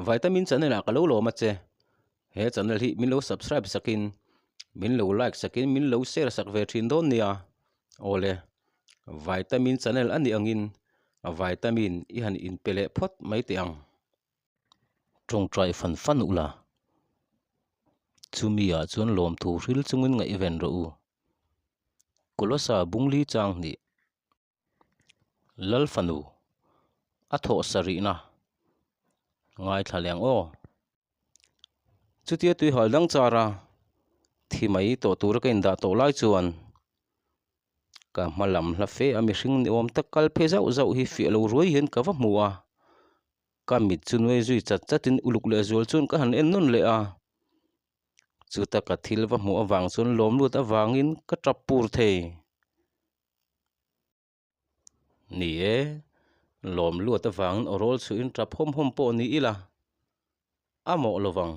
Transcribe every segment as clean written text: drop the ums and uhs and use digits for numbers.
Vitamin channel ah ka lo lawm a che. He channel hi min lo subscribe sakin min lo like sakin min lo share sak ve thin dawn nia. Awle vitamin channel a nih angin vitamin i han inpe leh phawt mai teh ang. Tawngtai fan fan ula chumi ah chuan lawmthu hril chungin ngaihven rawh u. Kolosa bungli chang hnih. Lal fanu a thawh sarihna ngaithla leh ang aw. Chutia tui hal dang char a thi mai tawh tura ka indah tawh lai chuan ka hma lam hla fe a mihring ni awm tak kal phei zauh zauh hi fiah lo ruai hian ka va hmu a ka mit chu nuai zui chat chat in uluk leh zual chuan ka han en nawn leh a. Chuta ka thil va hmuh avang chuan lawm lut avangin ka tap pur thei. Ni e, lawm luat avangin aw rawl chhuihin tap hawm hawm pawh ni ila, a mawh lovang.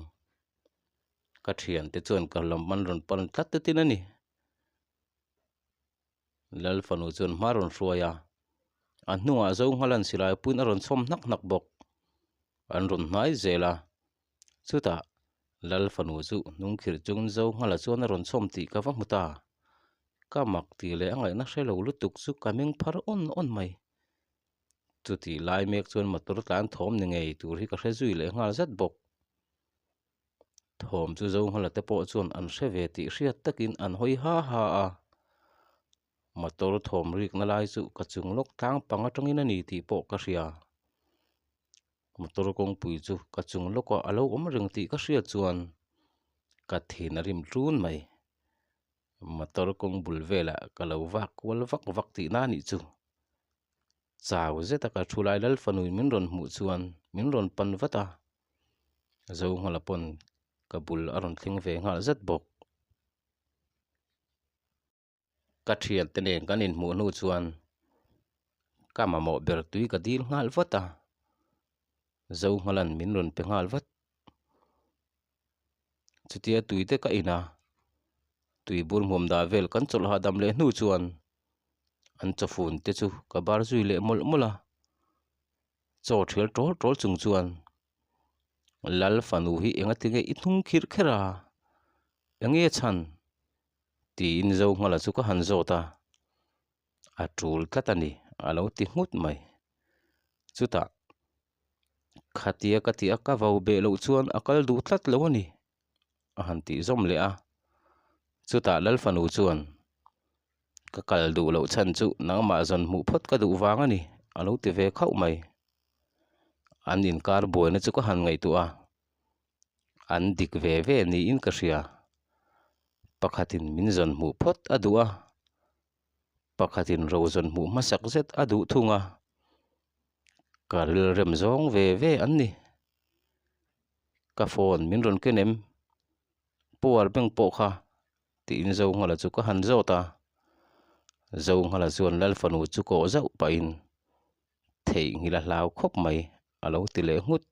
Ka thiante chuan ka lam an rawn pan tlat te tin a ni. Lal fanu chuan hma rawn hruai a, a hnungah zo nghalan silai puiin a rawn chhawm hnak hnak bawk. An rawn hnai zel a, chutah Lal fanu chu hnungkhirh chungin zo nghala chuan a rawn chhawm tih ka va hmu ta. Ka mak tih leh a ngaihna hre lo lutuk chu ka meng phar awn awn mai. Chutih lai mek chuan motor tlan thawm ni ngei tur hi ka hre zui leh nghal zat bawk. Thawm chu zo nghala te pawh chuan an hre ve tih hriat takin an hawi ha ha a. Motor thawm rikna lai chu ka chung lawk tlang pang atangin a ni tih pawh ka hria. Motor kawngpui chu ka chung lawkah a lo awm reng tih ka hriat chuan ka thin a rim tlun mai. Motor kawng bul velah ka lo vak kual vak vak tihna a nih chu. Chau zeta ka thu lai lal fanuin min rawn hmuh chuan min rawn pan vat a, Zohmala pawn ka bul a rawn thleng ve nghal zet bawk. Ka thiante nen kan inhmuh hnu chuan ka mamawh ber tui ka dil nghal vat a, Zohmala'n min rawn pe nghal vat. Chutia tui te ka in a, tui bur hmuam dah vel kan chawlh hahdam leh hnu chuan an chawfun te chu ka bar zui leh mawlh mawlh a, chaw thial tawl tawl chung chuan Lal fanu hi enga tinge i hnung khirh kher a, enge chhan tiin Zohmala chu ka han zawt a, a tul tlat a ni a lo ti nghut mai. Chutah Khatia ka tih a ka vau beh loh chuan a kal duh tlat lo a ni, a han tih zawm leh a. Chutah Lal fanu chuan, Ka kal duh loh chhan chu nangmah zawn hmuh phawt ka duh vang a ni, a lo ti ve khauh mai. An inkar buaina chu ka han ngaihtuah a, an dik ve ve niin ka hria. Pakhatin min zawn hmuh phawt a duh a, pakhatin ro zawn hmuh hmasak zet a duh thung a. Ka rilrem zawng ve ve an ni. Ka phone min rawn ken em? Power bank pawh kha tiin Zonghala chu ka han zawt a. Zonghala chuan Lal fanu chu kawh zauh pahin theihnghilh a hlau khawp mai a lo ti leh nghut.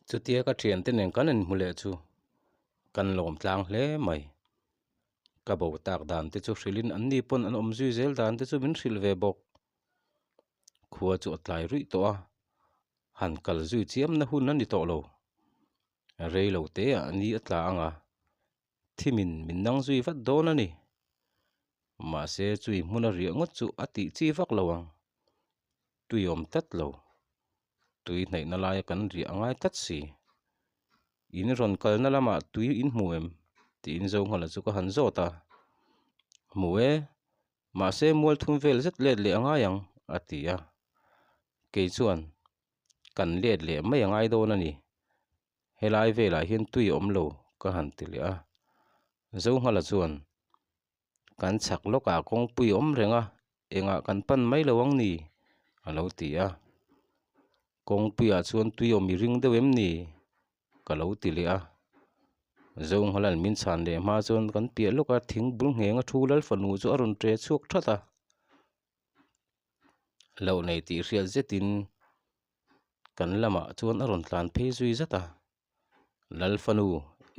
Chutia ka thiante nen kan inhmu leh chu kan lawm tlang hle mai. Ka bo tak dan te chu hrilhin an ni pawn an awm zui zel dan te chu min hrilh ve bawk. Khua chu a tlai ruih tawh a, han kal zui chiam na hun a ni tawh lo. Rei lo te ah ni a tla ang a, thimin min nang zui vat dawn a ni. Mahse chui hmun a riah ngawt chu a tih chi vak lo ang. Tui awm tlat lo. Tui hnaihna laia kan riah a ngai tlat si. In rawn kalna lamah tui in hmu em? Tiin Zohmala chu ka han zawt a. Hmu e, mahse mual thum vel zet let leh a ngai ang, a ti a. Kei chuan, Kan let leh mai a ngai dawn a ni. Helai velah hian tui a awm lo, ka han ti leh a. Zohmala chuan, Kan chhak lawkah kawngpui a awm reng a, engah kan pan mai lo ang ni? a lo ti a. Kawngpuiah chuan tui awm i ring deuh em ni? ka lo ti leh a. Zonghala'n min chhan leh hma chuan kan piah lawka thing bul ngheng a thu lal fanu chu a rawn ṭe chhuak that a. Loh nei tih hriat zetin kan lamah chuan a rawn tlan phei zui zat a. Lal fanu,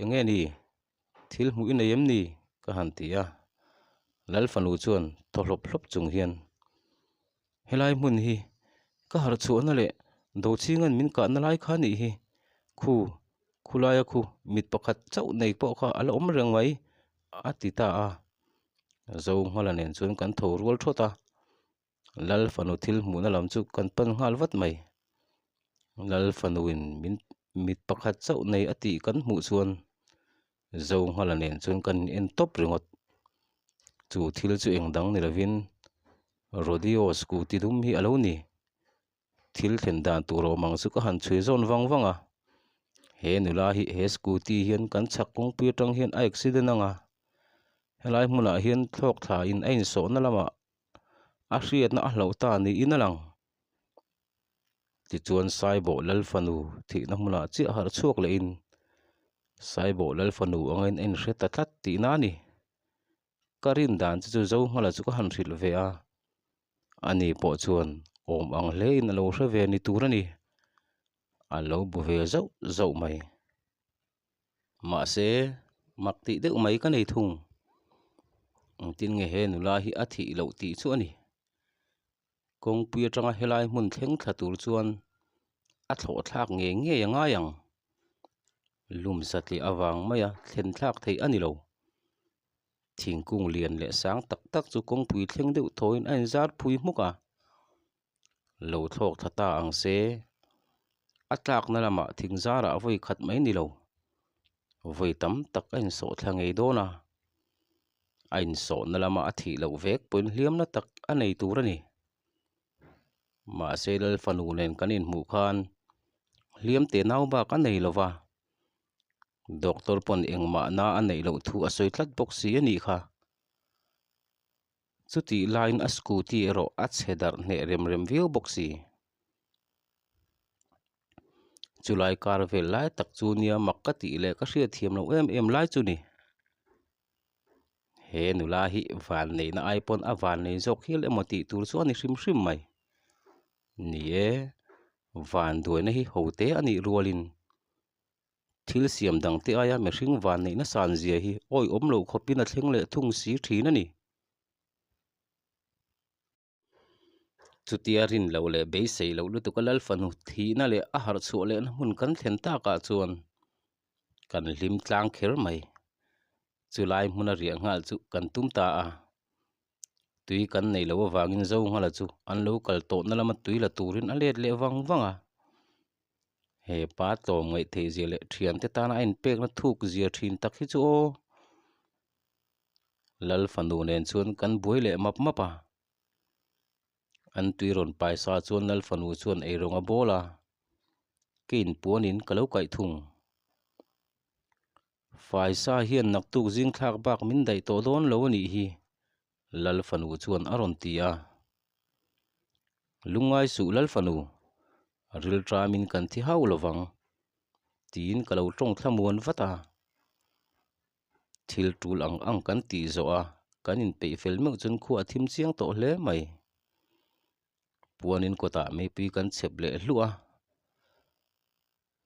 eng nge ni? Thil hmuh i nei em ni? ka han ti a. Lal fanu chuan thaw hlawp hlawp chung hian, Helai hmun hi Ka harh chhuahna leh Dochhinga'n min kahna lai kha nih hi. Khu, khulaia khu mit pakhat chauh nei pawh kha a la awm reng mai, a ti ta a. Zonghala nen chuan kan tho rual thawt a. Lal fanu thil hmuhna lam chu kan pan nghal vat mai. Lal fanuin min mit pakhat chauh nei a tih kan hmuh chuan Zonghala nen chuan kan in en tawp ringawt. Chu thil chu eng dang ni lovin Rodeo scooty dum hi a lo ni. Thil thlen dan tur awm ang chu ka han chhui zawn vang vang a. He nula hi he scooty hian kan chhak kawngpui atang hian a accident ang a. Helai hmunah hian thlawk thla in a insawhna lamah a hriatna a hloh ta niin a lang. Tichuan Saibawh Lalfanu thihna hmunah chiah harh chhuak lehin Saibawh Lalfanu angin a inhre ta tlat tihna a ni. Ka rin dan che chu Zohmala chu ka han hrilh ve a, ani pawh chuan awm ang hlein a lo hre ve ni tur a ni. A lo bu ve zauh zauh mai. Mahse, mak tih deuh mai ka nei thung. Engtin nge he nula hi a thih loh tih chu a ni. Kawngpui atanga helai hmun thleng thla tur chuan a thlawh thlak ngei ngei a ngai ang. Lum satliah avang maia thlen thlak theih a ni lo. Thingkung lian leh sang tak tak chu kawngpui thleng deuh thawiin a inzar phui hmuk a. Lo thlawk thla ta ang se, a tlakna lamah thing zarah vawi khat mai ni lo, vawi tam tak a insawh thla ngei dawn a, a insawhna lama a thih loh vek pawhin hliamna tak a nei tur a ni. Mahse Lal fanu nen kan inhmuh khan hliam te nau bak a nei lo va, doctor pawn engmah na a neih loh thu a sawi tlat bawk si a nih kha. Chutih laiin a scooty erawh a chhe darh hneh rem rem viau bawk si. Chulai kar vel lai tak chu nia mak ka tih leh ka hriat thiam loh em em lai chu ni. He nula hi van neihna ai pawn a van nei zawk hial emaw tih tur chu a ni hrim hrim mai. Ni e, van duaina hi ho te a nih rualin Thil siam dangte aia mihring vanneihna san zia hi awihawm loh khawpin a thleng leh thung si thin a ni. Chutia rin loh leh beisei loh lutuka Lal fanu thihna leh a harh chhuah lehna hmun kan thlen takah chuan kan hlim tlang kher mai. Chulai hmuna riah nghal chu kan tum ta a. Tui kan nei loh avangin Zonghala chu an lo kal tawhna lama tui la turin a let leh vang vang a. He pa tlawm ngaih theih zia leh thiante tana a inpekna thuk zia thin tak hi chu aw. Lal fanu nen chuan kan buai leh map map a. An tui rawn paisa chuan Lal fanu chuan eirawng a bawl a, ka inpuanin ka lo kaih thung. Faisa hian naktuk zing thlak bak min daih tawh dawn lo a nih hi, Lal fanu chuan a rawn ti a. Lungngai suh Lal fanu, ril tramin kan thi hauh lo vang, tiin ka lo tawng thlamuan vat a. Thil tul ang ang kan tih zawh a, kan inpeih fel meuh chuan khua a thim chiang tawh hle mai. Puanin kawtah meipui kan chhep leh hluah a.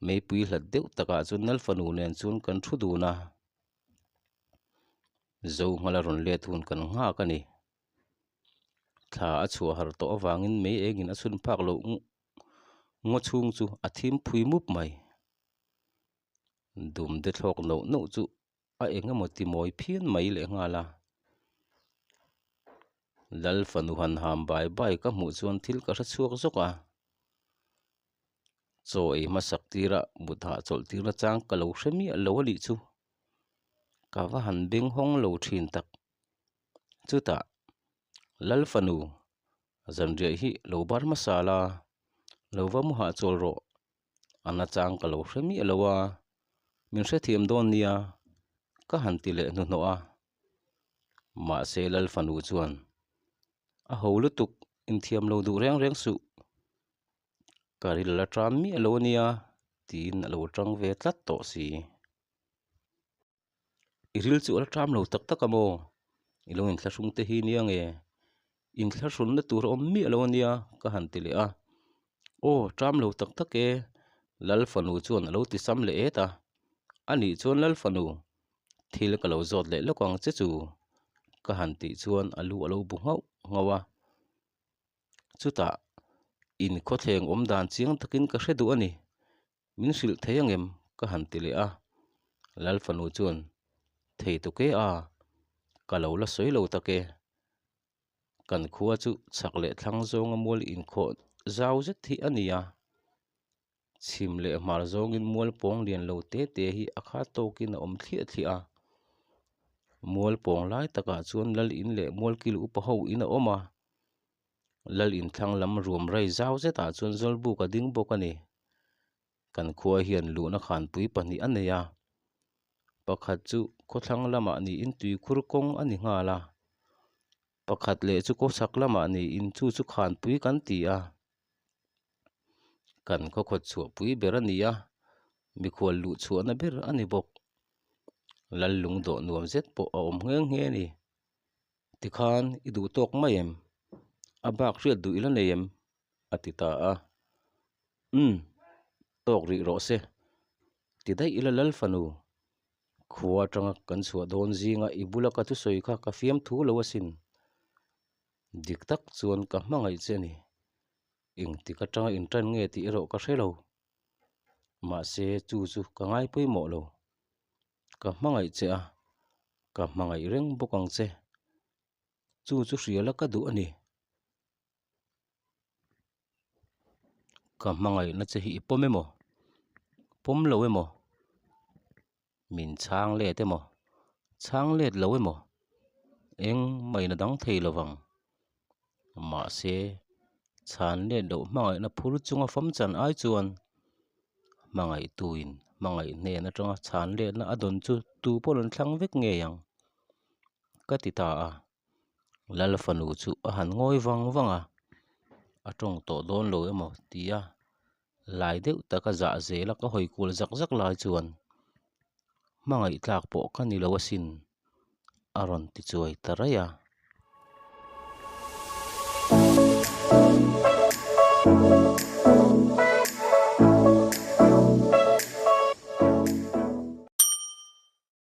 Meipui hlat deuh takah chuan Lal fanu nen chuan kan thu dun a, Zohmala rawn let hun kan nghak a ni. Thla a chhuah harh tawh avangin mei engin a chhun phak loh ngaw chhung chu a thim phui mup mai. Dumde thlawk noh noh chu a eng emaw ti mawi phian mai leh nghal a. Lal fanu han ham bai bai ka hmuh chuan thil ka hre chhuak zawk a. Chaw ei hmasak tira mut hahchawlh tir na chang ka lo hre miah lo a nih chu. Ka va han beng hawng lo thin tak. Chutah Lal fanu zanriah hi lo bar hmasa la, lo va mu hahchawl rawh. A nachang ka lo hre miah lo a, min hrethiam dawn nia ka han ti leh hnuhnawh a. Mahse Lal fanu chuan a ho lutuk inthiam lo duh reng reng suh. Ka ril la ṭam miah lo ania tiin a lo ṭang ve tlat tawh si. I ril chu a la ṭam lo tak tak a maw? I lo inthlahrung te hi nia nge? Inthlahrunna tur a awm miah lo ania ka han ti leh a. Aw ṭam lo tak tak e, Lal fanu chuan a lo ti sam leh et a. Anih chuan Lal fanu, thil ka lo zawt leh lawk ang che chu ka han tih chuan a lu a lo bu nghauh nghauh a. Chutah, In khawthleng awm dan chiang takin ka hre duh a ni. Min hrilh thei angem? Ka han ti leh a. Lal fanu chuan, Thei tuk e a, ka lo la sawi lo tak e. Kan khua chu chhak leh thlang zawnga mual inkhawh zau zet hi a ni a. Chhim leh hmar zawngin mual pawng lian lo te te hi a khat tawkin a awm thliah thliah a. Mual pawng lai takah chuan lal in leh mual kil upa ho in a awm a. Lal inthlang lam ruam rei zau zetah chuan Zawlbuk a ding bawk a ni. Kan khua hian luhna khanpui pahnih a nei a. Pakhat chu khawthlang lamah niin tuikhur kawng a ni nghal a. Pakhat leh chu kawchhak lamah niin chu chu khanpui kan ti a. Kan khaw khawt chhuahpui ber a ni a, mikhual luh chhuahna ber a ni bawk. Lal lungdawh nuam zet pawh a awm nghe nghe a ni. Tikhan i duh tawk mai em? A bak hriat duh ila nei em? a ti ta a. Umm, tawk rih rawh se. Ti daih ila lal fanu. Khua atanga kan chhuah dawn zinga i bula ka thusawi kha ka fiam thu lo asin. Dik tak chuan ka hmangaih che a ni. Engtik atanga intan nge tih erawh ka hre lo. Mahse chu chu ka ngai pawimawh lo. Ka hmangaih che a, ka hmangaih reng bawk ang che. Chu chu hriala ka duh a ni. Ka hmangaihna che hi i pawm emaw? Pawm lo emaw? Min chhang let emaw? Chhang let lo emaw? Eng maina dang thei lo vang. Mahse, chhan let loh hmangaihna phur chunga fam chan ai chuan hmangaihtuin hmangaih hnen atanga chhan letna a dawn chu tu pawh an thlang vek ngei ang ka ti ta a. Lal fanu chu a han ngawi vang vang a, a tawng tawh dawn lo emaw tia lai deuh taka zah zela ka hawi kual zak zak lai chuan hmangaih tlak pawh ka ni lo asin a rawn ti chuai ta raih a.